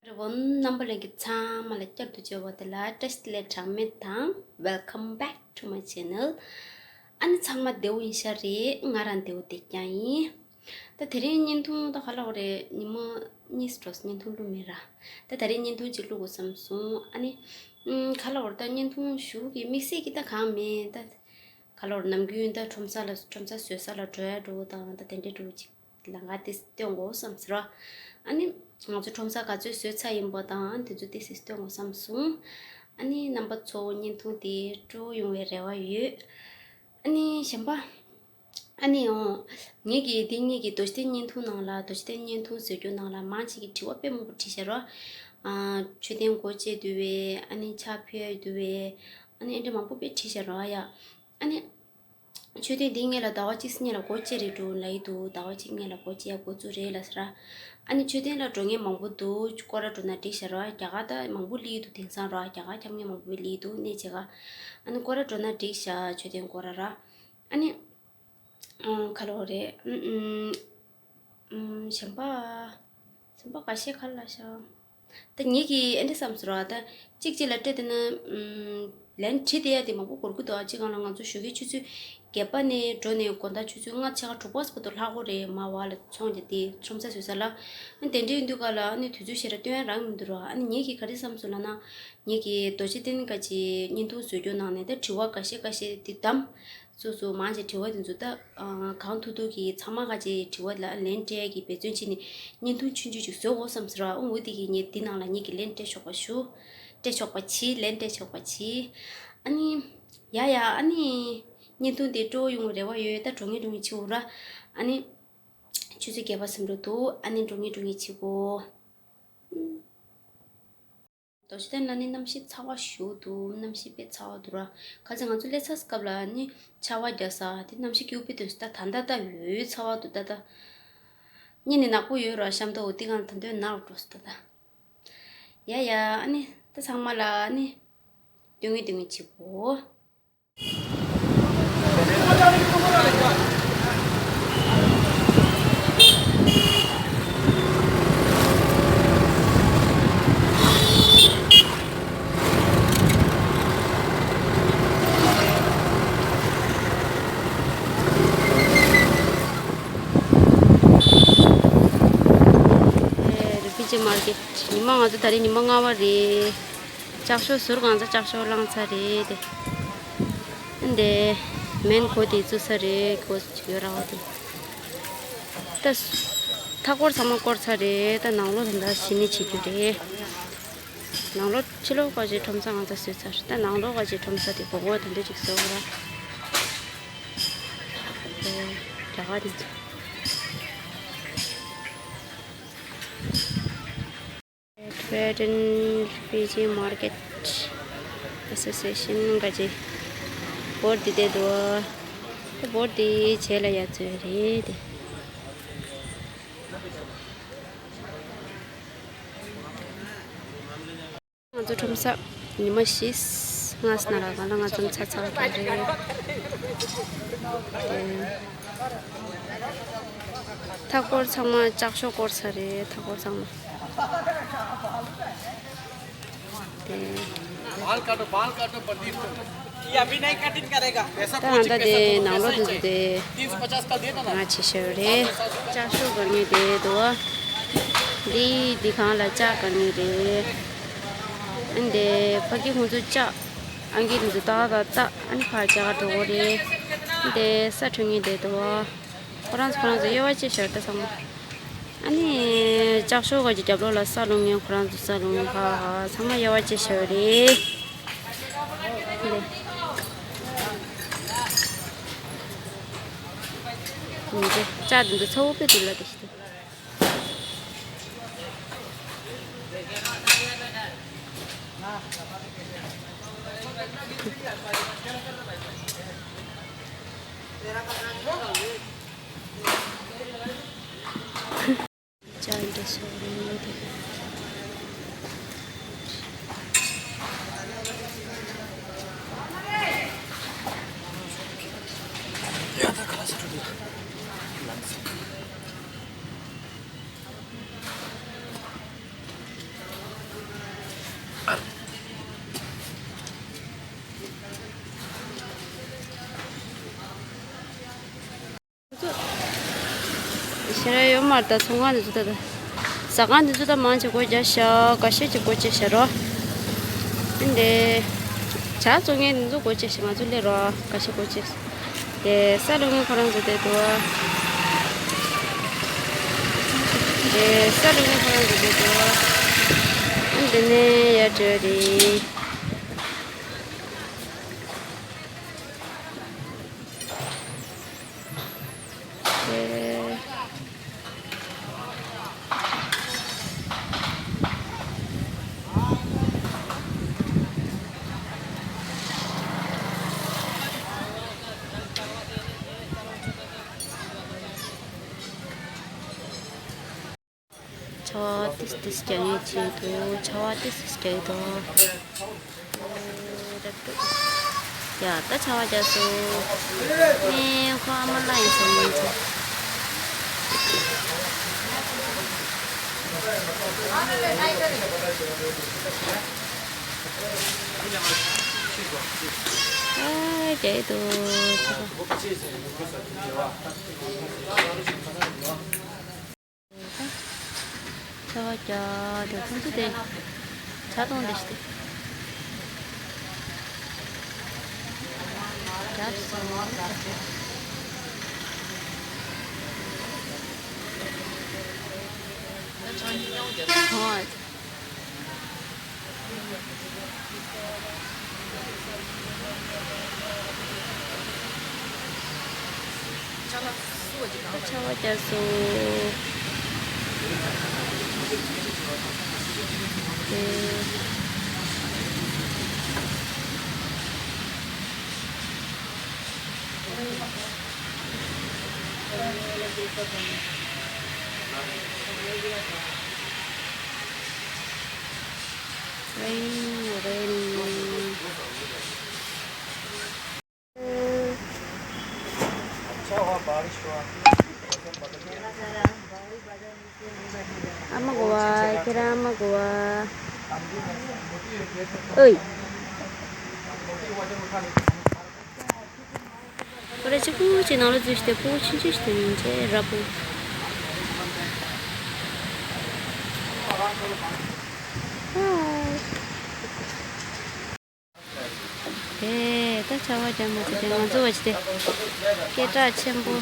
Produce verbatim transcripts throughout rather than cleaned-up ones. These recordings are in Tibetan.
རེ་བོ་རྣམ་པ་ལྷན་རྒྱས་ཚང་མ་ལ་བསྐྱར་དུ་མཇལ་བ་དེ་ལ་བཀྲ་ཤིས་བདེ་ལེགས་གྲངས་མེད་དང་། Welcome back to my channel. ཨ་ནི་ཚང་མ་བདེ་པོ་ཡིན་ཤག་རེད། ང་རང་བདེ་པོ་བསྡད་རྐྱང་ཡིན། ད་དེ་རིང་བརྙན་ཐུང་ད་ག་ལབ་དགོས་རེད། ཉི་མ་གཉིས་འགྲོ་སོང་བརྙན་ཐུང་བླུགས་མེད་ར། ད་དེ་རིང་བརྙན་ཐུང་གཅིག་བླུགས་དགོས་བསམ་སོང་། ཨ་ནི་ཨམ། ག་ལབ་དགོས་རེད། ད་བརྙན་ཐུང་ཞུ་གི་དམིགས་བསལ་གྱི་ད་གང་མེད། ད་ག་ལབ་དགོས་རེད། ནམ་རྒྱུན་ད་ཁྲོམ་ས་ལ་ཁྲོམ་ས་བཟོ་ས་ལ་འགྲོ་ཡ་འགྲོ་དང་། ད་དེ་འདྲའི་འགྲོ་གཅིག་ལམ་ཁ་དེ་སྟོན་དགོས་བསམ་ཟེར་བ། ཨ་ནི་ང་ཚོ་ཁྲོམ་ས་ག་ཚོད་བཟོས་ཚར་ཡིན་པ་དང་། ཨ་ནི་དེ་ཚོ་ཏོག་ཙམ་སྟོན་དགོས་བསམ་སོང་། ཨ་ནི་རྣམ་པ་ཚོ་བརྙན་ཐུང་དེ་སྤྲོ་ཡོང་བའི་རེ་བ་ཡོད། ཨ་ནི་གཞན་པ། ཨ་ནི་འོ། ངེད་ཀྱིས་འདི་ངེད་ཀྱི་རྡོ་རྗེ་གདན་བརྙན་ཐུང་ནང་ལ། རྡོ་རྗེ་གདན་བརྙན་ཐུང་བཟོ་རྒྱུ་ནང་ལ་མང་ཆེ་གིས་དྲི་བ་དཔེ་མང་པོ་དྲིས་བཞག་ར། ཨ། མཆོད་རྟེན་སྒོ་ཕྱེ་དུས་བས། ཨ་ནི་ཕྱག་ཕུལ་དུས་བས། ཨ་ནི་ཨེ་འདྲ་མང་པོ་དཔེ་དྲིས་བཞག་ར་ཡ། ཨ་ནི། མཆོད་རྟེན་འདི་སྔོན་ལ་ཟླ་བ་གཅིག་སྔོན་ལ་སྒོ་ཕྱེ་རེད་འགྲོ་ལབ་ཀྱི་འདུག་ཟླ་བ་གཅིག་སྔོན་ལ་སྒོ་ཕྱེ་ཡ་འགོ་བཙུགས་རེད་ལབ་ཟེར། ཨ་ནི་མཆོད་རྟེན་ལ་འགྲོ་མཁན་མང་པོ་འདུག་སྐོར་ར་འགྲོ་ན་འགྲིག་ཤག་ར། རྒྱ་གར་ད་མང་པོ་སླེབས་ཀྱི་འདུག་དེང་སང་ར། རྒྱ་གར་འཁྱམ་མཁན་མང་པོ་སླེབས་ཀྱི་འདུག་གནས་བྱེད་ག་ཨ་ནི་སྐོར་ར་འགྲོ་ན་འགྲིག་ཤག་མཆོད་རྟེན་སྐོར་ར་ར། ཨ་ནི། ཨང་། ག་ལབ་དགོས་རེད། ཨུམ། ཨུམ། གཞན་པ། གཞན་པ་ཁ་ཤས་ག་རེ་ལབ་ཤག་ད་ངེད་ཀྱིས་ཨེ་འདྲ་བསམ་སོང་ར། ད་གཅིག་གཅིག་ལ་སྤྲད་བསྡད་ན། ཨུམ། ལན་བྲིས་བསྡད་ཡ་དེ་མང་པོ་འགོར་གྱི་འདུག་ཨ། སྤྱིར་བཏང་ལ་ང་ཚོ་ཞོགས་ཀའི་ཆུ་ཚོད་བརྒྱད་པ་ནས་འགྲོ་ནས་དགོང་དག་ཆུ་ཚོད་ལྔ་ཕྱེད་ཀ་དྲུག་པ་བར་དུ་ལྷག་གི་རེད། མར་བར་ལ་ཚོང་རྒྱག་དེ་ཁྲོམ་ས་བཟོ་ས་ལ། ཨ། དེ་འདྲའི་དུས་སྐབས་ལ་ཨ་ནི་དུས་ཚོད་ཞེ་དྲག་སྟོན་ཡ་རག་གི་མི་འདུག་ར། ཨ་ནི་ངེད་ཀྱིས་ག་རེ་བསམ་སོང་ལབ་ན། ངེད་ཀྱིས་རྡོ་རྗེ་གདན་ག་ཅིག་བརྙན་ཐུང་བཟོ་རྒྱུ་ནང་ནས་ད་དྲི་བ་འགའ་ཤས་འགའ་ཤས་དེ་བདམས། སོ་སོ་མང་ཆེ་དྲི་བ་དེ་ཚོ་ད། ཨ། གང་ཐུབ་ཐུབ་ཀྱིས་ཚང་མ་ག་ཅིག་དྲི་བ་ལ་ལན་སྤྲད་ཀྱི་འབད་བརྩོན་བྱས་ནས་བརྙན་ཐུང་ཆུང་ཆུང་ཅིག་བཟོ་དགོས་བསམ་ཟེར་བ། འོ་འོ་དེ་གི་ངས་འདི་ནང་ལ་ངེད་ཀྱི་ལན་སྤྲད་ཆོག་པ་ཞུ། སྤྲད་ཆོག་པ་བྱེད། ལན་སྤྲད་ཆོག་པ་བྱེད། ཨ་ནི། ཡ་ཡ། ཨ་ནི། བརྙན་ཐུང་དེ་སྤྲོ་ཡོང་བའི་རེ་བ་ཡོད། ད་འགྲོ་ངེས་འགྲོ་ངེས་བྱེད་འོ་ར། ཨ་ནི། ཆུ་ཚོད་བརྒྱད་པ་ཟིན་འགྲོ་འདུག་ཨ་ནི་འགྲོ་ངེས་འགྲོ་ངེས་བྱེད་གོ། རྡོ་རྗེ་གདན་ལ་ནི་གནམ་གཤིས་ཚ་བ་ཞེ་པོ་འདུག་གནམ་གཤིས་དཔེ་ཚ་བ་འདུག་ར། ག་ཚོད་ང་ཚོ་སླེབས་ཚར་སྐབས་ལ་ནི་ཆར་པ་རྒྱག་ས་དེ་གནམ་གཤིས་སྐྱིད་པོ་དཔེ་འདུག་ད་ད་ལྟ་ད་འོད་ཚ་བ་འདུག་ད་ད། གཉིད་ནི་ནག་པོ་ཡོད་ར། ཤམ་ཐབས་འོ་དེ་གང་ད་འདོད་ནག་འགྲོ་སོང་ད་ད། ཡ་ཡ། ཨ་ནི་ད་ཚང་མ་ལ་ཨ་ནི་སྟོན་ངེས་སྟོན་ངེས་བྱེད་གོ། ཨེ། རི་ཕུ་ཇི་མར་ཀེཊ། ཉི་མ་ང་ཚོ་ད་རེས་ཉི་མ་ལྔ་པ་རེད། ལྕགས་ཤོག་ཟུར་གང་ཚ་ལྕགས་ཤོག་བླངས་ཚར་རེད་དེ། འདི་མེན་གོ་དེ་བཙུགས་ཚར་རེད། གོ་ཡོད་ར་བ་དེ། ད་མཐའ་སྐོར་ཚང་མ་བསྐོར་ཚར་རེད། ད་ནང་ལོགས་དེ་འདྲ་ཞི་ནི་བྱེད་རྒྱུ་རེད། ནང་ལོགས་ཕྱི་ལོགས་ག་ཅིག་ཁྲོམ་ས་ང་ཚོ་བཟོས་ཚར། ད་ནང་ལོགས་ག་ཅིག་ཁྲོམ་ས་དེ་སྒོར་སྒོར་དེ་འདྲ་ཅིག་བཟོ་བ་ར། རྒྱ་གར་དེ་ཚོ། Tibetan Refugee Market Association ག་ཅིག་བོར་དེ་བསྡད་འདུག་ད་བོར་དེ་བྱས་ལ་ཡ་ཚོད་རེད་དེ། ང་ཚོ་ཁྲོམ་ས་ཉི་མ་བཞི་ལྔ་ཙམ་ནང་ལ་གང་ལ་ང་ཚོ་ཚ་ཚ་བ་རེད། མཐའ་སྐོར་ཚང་མ་ལྕགས་ཤོག་བསྐོར་ཚར་རེད། མཐའ་སྐོར་ཚང་མ། बाल काटो, बाल काटो, प्रदीप को। ये अभी नहीं कटिंग करेगा। ऐसा ད་ལྟ་དེ་ནང་ལོགས་དེ་ཚོ་དེ། तीन सौ पचास का दे दो ना। ང་ཆེ་ཤོས་རེད། ལྕགས་ཤོག་ག་ངེས་དེ་དོ། འདི་འདི་གང་ལ་ལྕགས་ག་ངེས་རེད། ཨ་འདི་ཕ་གི་ཁོང་ཚོ་ལྕགས་ཨང་ཀི་དེ་ཚོ་ཏག་ཏག་ཏག་ཨ་ནི་ཕར་རྒྱག་ག་འགྲོ་གོ་རེད། ཨ་འདི་ས་འཕྲོད་ངེས་དེ་དོ། ཁོ་རང་ཚོ་ཁོ་རང་ཚོ་དབྱེ་བ་ཕྱེ་བཞག་ད་ཚང་མ། ཨ་ནི་ལྕགས་ཤོག་ག་ཅིག་རྒྱབ་ལོགས་ལ་ས་སློང་མཁན། ཁོ་རང་ཚོ་ས་སློང་མཁན་ཁ་ཁ་ཚང་མ་དབྱེ་བ་ཕྱེ་བཞག་རེད། འདི་ལྕགས་འདི་ཚ་བོ་དཔེ་འདུག་ལ་དེ་ཤི་དེ། མར་དང་ཚོང་ཁང་འདི་ཚོ་ད་ཟ་ཁང་འདི་ཚོ་ད་མང་ཆེ་སྒོ་རྒྱག་ཤག་འགའ་ཤས་ཀྱིས་སྒོ་ཕྱེ་ཤག་རོ། འདི་ཇ་བཙོང་མཁན་འདི་ཚོ་སྒོ་ཕྱེ་ཤག་ང་ཚོ་སླེབས་རོགས། འགའ་ཤས་སྒོ་ཕྱེ། དེ་ས་ལུ་ངའི་ཁོ་རང་ཚོ་དེ་འདུག་དེ་ས་ལུ་ངའི་ཁོ་རང་ཚོ་དེ་འདུག་འདི་ནས་ཡར་འགྲོ་རེད། དེ། ཆར་པ་ཏིས་ཏིས་རྒྱག་ཡས་བྱས་འདུག་ཆར་པ་ཏིས་ཏིས་རྒྱག་གི་འདུག་ཡ་ད་ཆར་པ་རྒྱག་སོང་། ངས་ཁོ་ཨ་མ་ལ་ཡིན་ཟེར་ཡིན་ཚེ། ཨ་རྒྱག་གི་འདུག་ཆར་པ། ཆར་པ་རྒྱག་དེ་ཁོང་ཚོ་དེ་ཇ་འཐུང་བསྡད་ཤག་རྒྱག་སོང་། ཧོ། ཆར་པ་རྒྱག་སོང་། དེ། རེན་རེན། ཨ་མ་གོ་བ། ཁྱེད་རང་ཨ་མ་གོ་བ། ཨོའི། ཁོ་ར་ཅིག་པུ་ཅིག་ནང་ལ་འཛུལ་ཞིག་དེ་པུ་ཆུང་ཆུང་ཞིག་དེ་ཡིན་ཆེ་ར་པུ། དེ་ད་ཆར་པ་རྒྱག་མ་ཚར་དེ་ང་ཚོ་བ་ཅི་དེ་སྐད་གྲགས་ཆེན་པོ་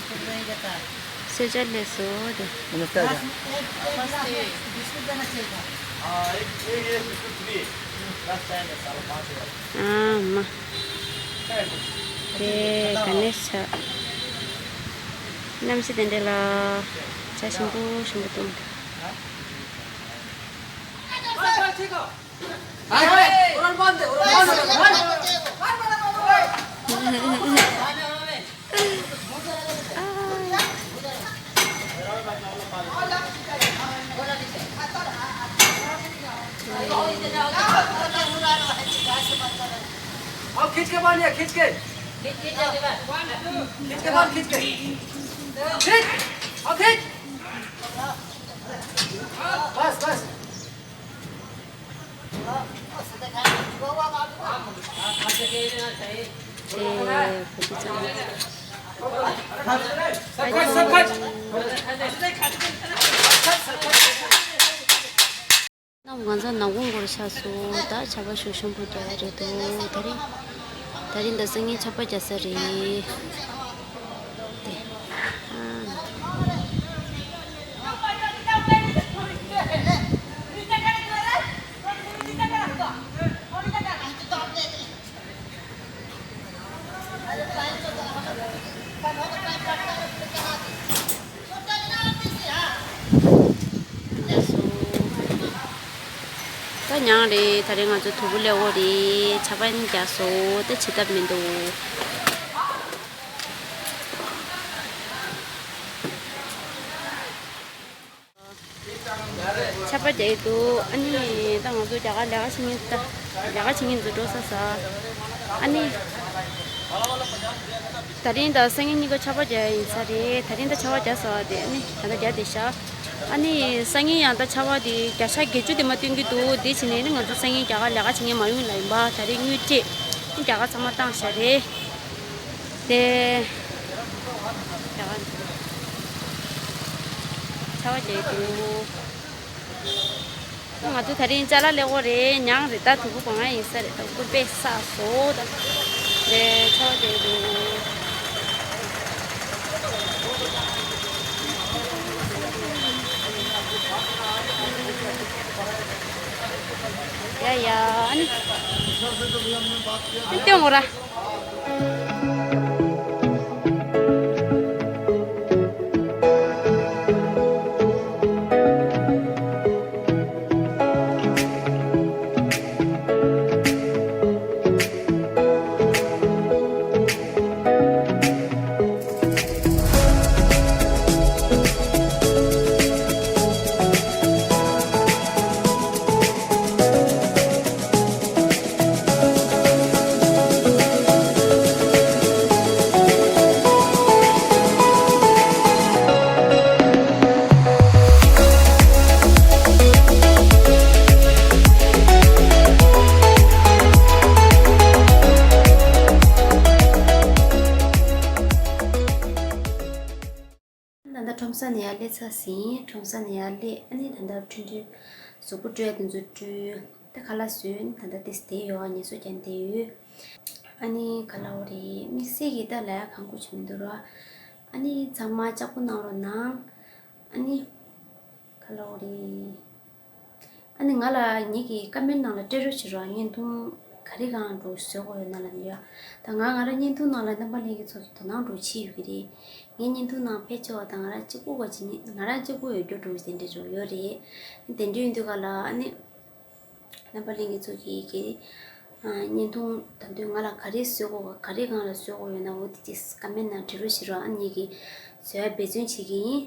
གསོལ་ཇ་སླེབས་སོང་དེ། ཨ་མ། དེ་ག་ནས་ཆ། གནམ་གཤིས་དེ་འདྲ་ལ་ཇ་ཞིམ་པོ་ཞིམ་པོ་བཏུང་། आओ, खींच के बांध, या खींच के। खींच के बांध, खींच के। खींच। आओ, खींच। बस, बस। ང་ཚོ་ནག་ཁུང་སྐོར་ཆགས་སོང་། ད་ཆར་པ་ཞུ་ཞུམ་པོ་རྒྱག་རེད་འདུག་ད་རིང་། ད་རིང་ད་སང་ཉིན་ཆར་པ་རྒྱག་ས་རེད། དེ། ཨ། ད་མྱང་རེད། ད་རེས་ང་ཚོ་དུ་བུ་ལས་འོ་རེད། ཆར་པ་ནི་རྒྱག་སོང་། ད་བྱེད་ཐབས་མི་འདུག་ཆར་པ་རྒྱག་གི་འདུག་ཨ་ནི་ད་ང་ཚོ་རྒྱ་གར་ལས་ཀ་བྱེད་མཁན་ད་ལས་ཀ་བྱེད་མཁན་ཚོ་འགྲོ་ས་ས། ཨ་ནི་ད་རིང་དང་སང་ཉིན་གཉིས་ཀ་ཆར་པ་རྒྱག་ཡ་ཡིན་ས་རེད། ད་རིང་ད་ཆར་པ་རྒྱག་ས་བ་དེ་ཨ་ནི་ད་ལྟ་རྒྱག་བསྡད་ཤག་ཨ་ནི་སང་ཉིན་ཡང་ད་ཆར་པ་དེ་བརྒྱ་ཆ་བརྒྱད་ཅུ་དེ་མ་སྟོན་གྱི་འདུག་དེ་བྱས་ནས་ནི་ང་ཚོ་སང་ཉིན་རྒྱ་གར་ལས་ཀ་བྱེད་མཁན་མ་ཡོང་ལ་ཡིན་པ། ད་རིང་དངུལ་སྤྲད་ནི་རྒྱ་གར་ཚང་མ་བཏང་ཤག་རེད། དེ། ཆར་ ཚ་བ་རྒྱག་འདུག་ང་ཚོ་དེ་རིང་ཅ་ལག་ལེན་དགོས་རེད། ཉང་རེད། ད་དུ་བུ་གོང་ང་ཡིན་ས་རེད། ད་སྐུར་པས་ས་བཟོ་ད་རེད། ཚ་བ་རྒྱག་འདུག་ཡ་ཡ། ཨ་ནི། ཨ་ནི་སྟོན་འོ་ར། ད་ལྟ་ཁྲོམ་ས་ནས་ཡར་སླེབས་ཚར་ཟིན། ཁྲོམ་ས་ནས་ཡར་སླེབས། ཨ་ནི་ད་ལྟ་འཕྲུལ་འཕྲུལ་གཟུགས་པོ་སྤྲུལ་ཡ་དེ་ཚོ་སྤྲུལ། ད་ཁ་ལག་བཟོས། ད་ལྟ་ཏིས་བསྡད་ཡོད། ངལ་གསོ་རྒྱག་བསྡད་ཡོད། ཨ་ནི་ག་ལབ་དགོས་རེད། དམིགས་བསལ་གྱི་ད་ལབ་ཡ་གང་དགོས་ཅིག་མི་འདུག་ར། ཨ་ནི་ཚང་མ་ལྕགས་པོ་གནང་རོགས་གནང་། ཨ་ནི་ག་ལབ་དགོས་རེད། ཨ་ནི་ང་ལ་ངེད་ཀྱི་ཀ་མེན་ནང་ལ་སྤྲད་རོགས་བྱེད་རོགས། བརྙན་ཐུང་ག་རེ་གང་འགྲོ་བཟོ་དགོས་ཡོད་ན་ལབ་ཡ། ད་ང་ང་རང་བརྙན་ཐུང་ནང་ལ་རྣམ་པ་ལྷན་རྒྱས་ཚོ་དོ་སྣང་འགྲོ་ཆེ་ཡོད་ཀྱི་རེད། ངའི་བརྙན་ཐུང་ནང་ཕལ་ཆེ་བ་དང་ང་རང་གཅིག་པུ་ག་ཅིག་ནི་ང་རང་གཅིག་པུ་ཡོད་རྒྱུ་འགྲོ་དེ་འདྲ་འགྲོ་ཡོད་རེད། དེ་འདྲ་ཡིན་དུས་ག་ལ་ཨ་ནི། རྣམ་པ་ལྷན་རྒྱས་ཚོ་གིས་གལ་ཏེ་བརྙན་ཐུང་ད་དུང་ང་ལ་ག་རེ་བཟོ་དགོས་ག་རེ་གང་ལ་བཟོ་དགོས་ཡོད་ན། འོ་དེ་ཅིག་ཀ་མེན་ནང་འབྲི་རོགས་བྱེད་རོགས། ཨ་ནི་ངེད་ཀྱིས་བཟོ་ཡ་འབད་བརྩོན་བྱེད་ཀྱི་ཡིན།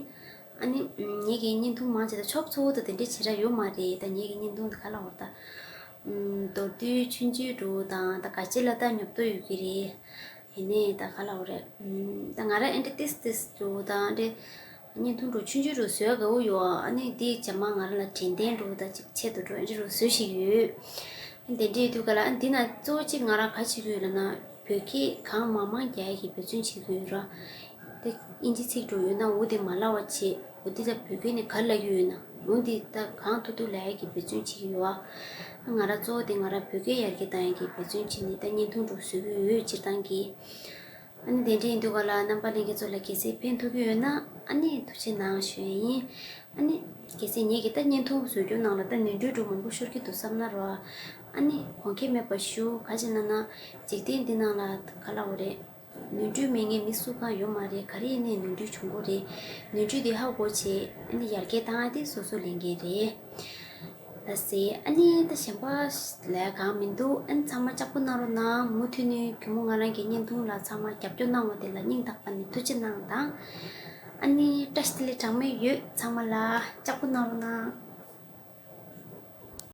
ཨ་ནི་ངེད་ཀྱི་བརྙན་ཐུང་མང་ཆེ་ད་ཆོབ་ཚོ་བོ་ད་དེ་འདྲ་བྱེད་ར་ཡོད་མ་རེད། ད་ངེད་ཀྱི་བརྙན་ཐུང་ད་ག་ལབ་དགོས་རེད། ད་མདོར་བསྡུས་ཆུང་ཆུང་འདྲ་བོ་དང་ད་ག་ཅི་ལ་ད་ཉོབ་ཏོ་ཡོད་ཀྱི་རེད། ཡིན་ནའི་ད་ག་ལབ་དགོས་རེད། ཨམ། ད་ང་རང་ཨེ་འདྲ་ཏིས་ཏིས་འདྲ་བོ་དང་ཨེ་འདྲ་བརྙན་ཐུང་འདྲ་བོ་ཆུང་ཆུང་འདྲ་བོ་བཟོ་ཡ་དགའ་བོ་ཡོད། ཨ་ནི་དེ་རྗེས་མ་ང་རང་ལ་དྲན་རྟེན་འདྲ་བོ་དང་ཅིག་ཆེད་དུ་འདྲ་བོ་ཨེ་འདྲ་འདྲ་བོ་བཟོ་བཞིན་ཡོད། དེ་འདྲའི་དུས་ག་ལ་ཨ་འདི་ན་གཙོ་བོ་གཅིག་ང་རང་ག་བྱེད་ཀྱི་ཡོད་ལབ་ན། བོད་སྐད་གང་མང་མང་རྒྱག་ཡ་གི་འབད་བརྩོན་བྱེད་ཀྱི་ཡོད་ར། དེ་དབྱིན་ཇི་ཚིག་འདྲ་བོ་ཡོད་ན་འོ་དེ་མ་བརླག་པ་བྱེད། འོ་དེ་ལ་བོད་སྐད་ནས་ག་རེ་ལབ་ཀྱི་ཡོད་ན་འོ་དེ་ད་གང་ཐུབ་ཐུབ་ལབ་ཡ་གི་འབད་བརྩོན་བྱེད་ཀྱི་ཡོད་ཨ། ང་རང་གཙོ་བོ་དེ་ང་རང་བོད་སྐད་ཡར་རྒྱས་གཏང་ཡ་གི་འབད་བརྩོན་བྱེད་ནས་ད་བརྙན་ཐུང་འདྲ་བོ་བཟོ་གི་ཡོད་སྤྱིར་བཏང་གི། ཨ་ནི་དེ་འདྲ་ཡིན་དུས་ག་ལ་རྣམ་པ་ལྷན་རྒྱས་ཚོ་ལ་གལ་སྲིད་ཕན་ཐོགས་ཀྱི་ཡོད་ན་ཨ་ནི་ཐུགས་རྗེ་གནང་ཞུ་ཡ་ཡིན། ཨ་ནི་གལ་སྲིད་ངེད་ཀྱི་ད་བརྙན་ཐུང་བཟོ་རྒྱུ་ནང་ལ་ད་ནོར་འཁྲུལ་འདྲ་བོ་མང་པོ་ཤོར་གྱི་འདུག་བསམ་ན་རོ། ཨ་ནི་དགོངས་འགལ་མེད་པ་ཞུ། ག་ཅི་ལབ་ན་འཇིག་རྟེན་འདི་ནང་ལ་ག་ལབ་དགོས་རེད། ནོར་འཁྲུལ་མེད་མཁན་མི་སུ་གང་ཡོད་མ་རེད། ག་རེ་ཡིན་ནའི་ནོར་འཁྲུལ་བྱུང་གི་རེད། ནོར་འཁྲུལ་དེ་ཧ་གོ་བྱས་ཨ་ནི་ཡར་རྒྱས་བཏང་ཡ་དེ་སོ་སོའི་ལས་འགན་རེད། ད་ཟེར། ཨ་ནི་ད་གཞན་པ་ལས་གང་མི་འདུག་ཨ་ནི་ཚང་མ་ལྕགས་པོ་གནང་རོགས་གནང་། མུ་མཐུད་ནས་གུས་མོ་ང་རང་གི་བརྙན་ཐུང་ལ་ཚང་མ་རྒྱབ་སྐྱོར་གནང་བ་དེ་ལ་སྙིང་ཐག་པ་ནས་ཐུགས་རྗེ་གནང་དང་། ཨ་ནི་བཀྲ་ཤིས་བདེ་ལེགས་གྲངས་མེད་ཡོད། ཚང་མ་ལ་ལྕགས་པོ་གནང་རོགས་གནང་།